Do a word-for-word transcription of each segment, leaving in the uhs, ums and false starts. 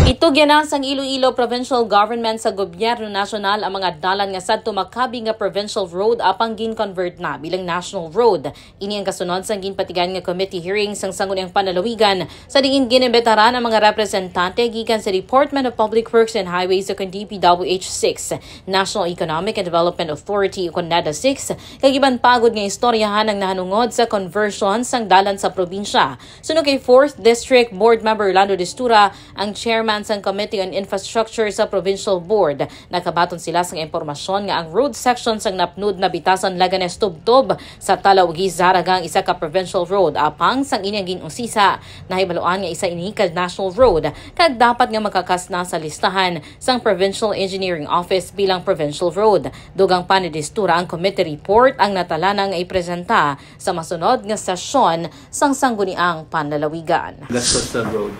Itugyan na sang Iloilo Provincial Government sa gobyerno nasyonal ang mga dalan nga sadto makabi nga provincial road apang gin-convert na bilang national road. Ini ang kasunod sang ginpatigan nga committee hearing sang Sangguniang Panlalawigan, sa diin ginimbitaran ang mga representante gikan sa Department of Public Works and Highways o kon D P W H six, National Economic and Development Authority o kon NEDA six, kag iban pa gud nga istoryahan ang nahanungod sa conversion sang dalan sa probinsya. Suno kay fourth District Board Member Lando Destura, ang chairman sang Committee on Infrastructure sa Provincial Board, nakabaton sila sang impormasyon nga ang road section sang Napnud Nabitasan Laganes Tubtob sa Talaugi Zarraga ang isa ka provincial road, apang sang inyang gin-usisa, nahibaluan nga isa ini ka national road kag dapat nga makakas na sa listahan sang Provincial Engineering Office bilang provincial road. Dugang pa ni Destura, ang committee report ang natalana nga ipresenta sa masunod nga sesyon sang Sangguniang Panlalawigan. Gastos sa road.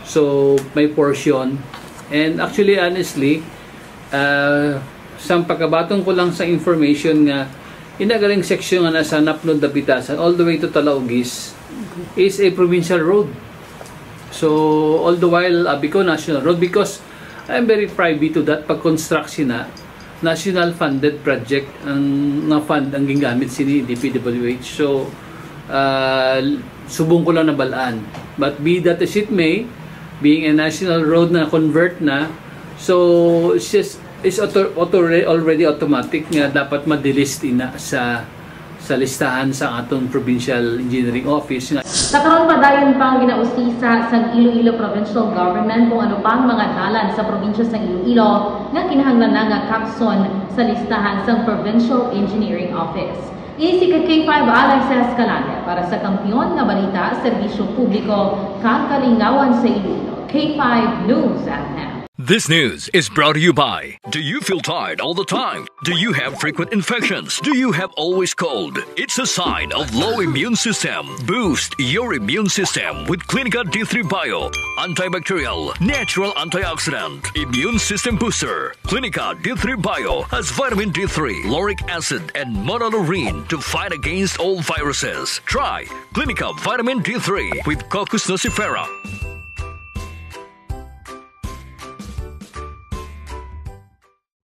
So, may portion. And actually, honestly, uh, sang pagkabaton ko lang sa information nga inagaring section nga nasa Napnud Nabitasan all the way to Talaugis is a provincial road. So, all the while, abi ko, national road because I'm very privy to that pag-construct sina national funded project ang nga fund ang gingamit sini D P W H. So, uh, subong ko lang nabalaan. But be that as it may, being a national road na convert na, so it's just, it's auto, auto, already automatic nga dapat ma-delist ina sa sa listahan sa aton Provincial Engineering Office nga Sa karon, padayon pang ginausisa sang Iloilo Provincial Government kung ano pang mga dalan sa probinsya sang Iloilo nga kinahanglan na nga kapson sa listahan sang Provincial Engineering Office. Ini si ka K five Alex Escalante para sa Kampiyon nga Balita, Serbisyo Publiko, kag Kalingawan sa Iloilo. K five News F M. This news is brought to you by. Do you feel tired all the time? Do you have frequent infections? Do you have always cold? It's a sign of low immune system. Boost your immune system with Clinica D three Bio. Antibacterial, natural antioxidant, immune system booster. Clinica D three Bio has vitamin D three, lauric acid, and monolaurin to fight against all viruses. Try Clinica Vitamin D three with Cocos nucifera.